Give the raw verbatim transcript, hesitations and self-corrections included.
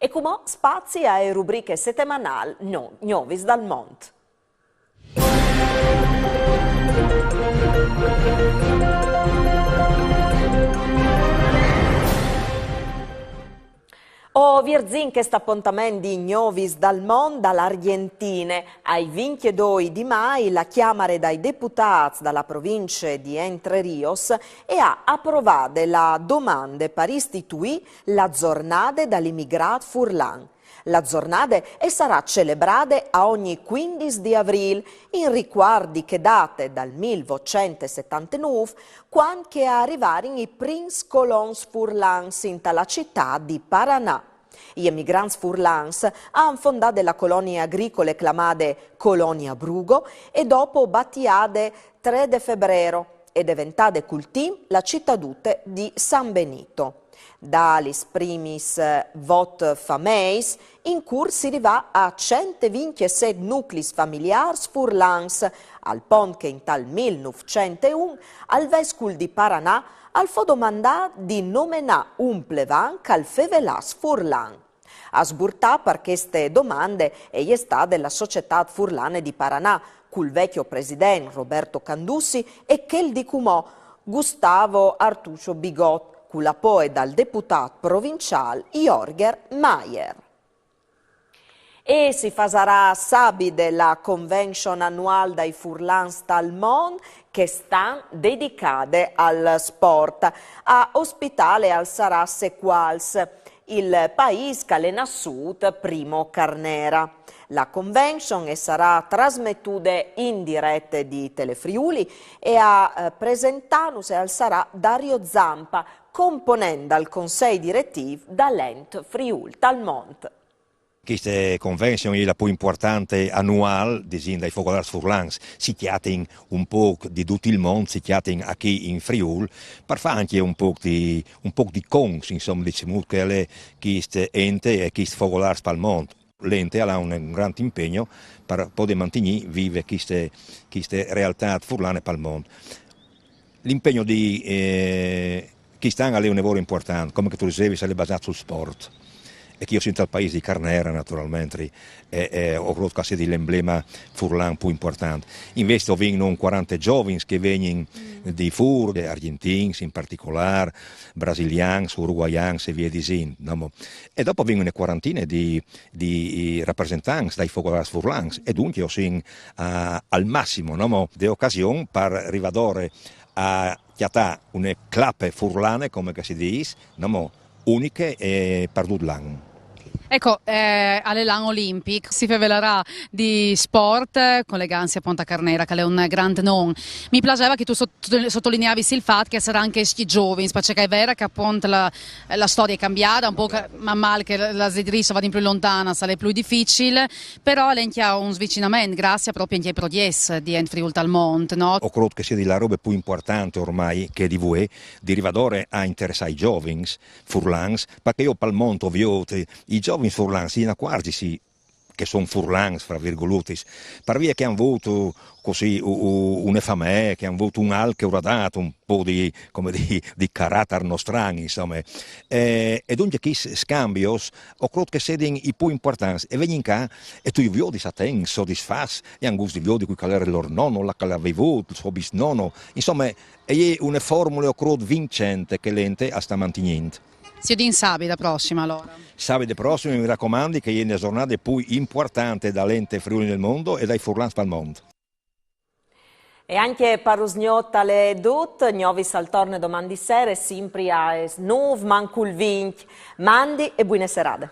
E cumò spazi ae rubriche setemanâl no-, Gnovis dal Mont. O vierzìn chest apontament di Gnovis dal Mont da la Argjentine. Ai vincjedoi di Mai la Cjamare dai Deputâts da la provincie di Entre Rios e à aprovade la domande par istituî la zornade dal imigrât furlan. La zornade e sarà celebrade a ogni cuindis di Avrîl, in ricuart di chê date dal mil votcent e setantenûf, cuant che a rivarin i prins colons furlans inta la citât di Paranà. I emigrants furlans a àn fondade la colonie agricole clamade Colonia Brugo e dopo batiade Tre de Febrero e deventade cul timp la citadute di San Benito. Da lis primis vot fameis, in curt si rivà a cent e vincjeset nuclis familiârs furlans, al pont che intal mil nûfcent e un al vescul di Paranà al fo domandât di nomenâ un plevan che al feve lâs furlan. A sburtâ par cheste domande e je stade la Societât Furlane di Paranà, cul vecjo president Roberto Candussi e chel di cumò Gustavo Artuccio Bigot, cu l'apoie dal deputât provinciâl Jorger Maier. E si fasarà sabide la convention anuâl dai furlans tal mont, chest an dedicade al sport. A ospitâle al sarà Sequals, il paîs che al è nassût Primo Carnera. La convention e sarà trasmetude in direte di Telefriuli e a, eh, presentânus al sarà Dario Zampa, component dal consei diretîf dal Ent Friûl tal Mont. Cheste convention e je la plui impuartante anuâl, disìn, dai fogolârs furlans. Si cjatin un pôc di dut il mont, si cjatin achì in Friûl, par fâ ancje un pôc di, un pôc di cons, insome, dicemût, che al è chest ente e chescj fogolârs pal mont. L'ente al à un, un grant impegn par podê mantignî vive cheste, cheste realtât furlane pal mont. L'impegn di, eh, chest an al è une vore impuartant, come che tu disevis, al è basât sul sport. E che jo o sin tal paîs di Carnera, naturalmentri, e, e o crôt che al sedi l'embleme furlan plui impuartant. Invezit o vin cuarante zovins che a vegnin di fûr, eh, argjentins in particolâr, brasilians, uruguaians e vie disint, no mo. E dopo o vin une cuarantine di, di rapresentants dai fogolârs furlans, e duncje o sin a, al massim, no mo, de ocasion par rivâ adore a cjatâ une clape furlane, come che si dîs, no mo, uniche e par dut l'an. Eco, eh, al è l'an olimpic, si fevelarà di sport, eh, colegantsi apont a Carnera, che al è un grant non. Mi plaseva che tu sot-, sotolineavis il fat che a saran ancje i zovins, parcè che al è vêr che apont la, la storie e je cambiade, un pôc, man mal che la, la zedrice e va plui lontan, al sarà plui dificil, però al è ancje un svicinament, graciis propit ancje ai progjets di Ent Friûl tal Mont, no? O crôt che e sedi la robe plui impuartante ormai che e si vûl, di rivâ adore a interessâ i zovins furlans, parcè che jo pal mont o viôt, i zovins furlans, si inacuarzin che a son furlans, fra virgulutis, par vie che a àn vût cussì u-, u-, une famee, che a àn vût un alc che ur à dât un pôc di, come dî, di caratar nostran, insome. E, e duncje chescj scambios o crôt che a sedin i plui impuartants, e a vegnin ca e tu ju viodis atents, sodisfats, e a àn gust di viodi cui che al jere lôr nono, là che al à vivût, il so bisnono. Insome, e je une formule, o crôt, vincente che l'ente e sta mantignint. Si viodìn sabide prossime, alore. Sabide prossime, mi racomandi, che e je une zornade plui impuartante dal Ente Friuli nel Mondo e dai furlans pal mont. E ancje par usgnot al è dut, Gnovis al torne doman di sere, simpri aes nûf mancul vincj. Mandi e buine serade.